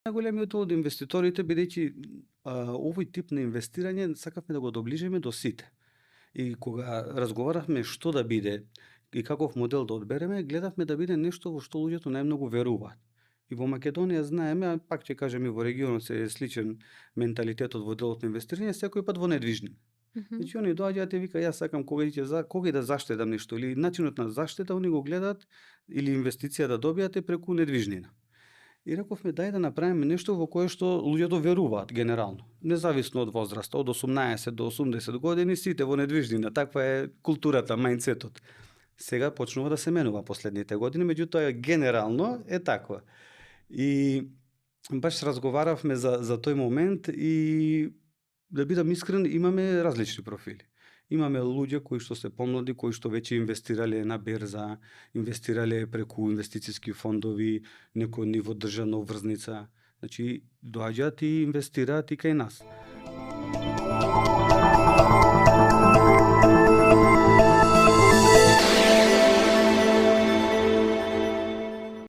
Најголемиот од инвеститорите, бидејќи овој тип на инвестирање сакавме да го доближиме до сите. И кога разговаравме што да биде и каков модел да одбереме, гледавме да биде нешто во што луѓето најмногу веруваат. И во Македонија знаеме, а пак ќе кажем и во регионот се е сличен менталитетот во делот на инвестирање, секој пат во недвижни. Значи они доаѓаат и вика јас сакам кога да заштедам нешто или начинот на заштеда они го гледаат или инвестиција да добијате преку недвижнина. И рековме дај да направиме нешто во кое што луѓето веруваат генерално, независно од возраста, од 18 до 80 години сите во недвижнина, таква е културата, мајндсетот. Сега почнува да се менува последните години, меѓутоа генерално е таква. И баш разговаравме за тој момент и да бидам искрен, имаме различни профили. Имаме луѓе кои што се помлади, кои што веќе инвестирале на берза, инвестирале преку инвестициски фондови, некој ниво државна обврзница. Значи, доаѓаат и инвестираат и кај нас.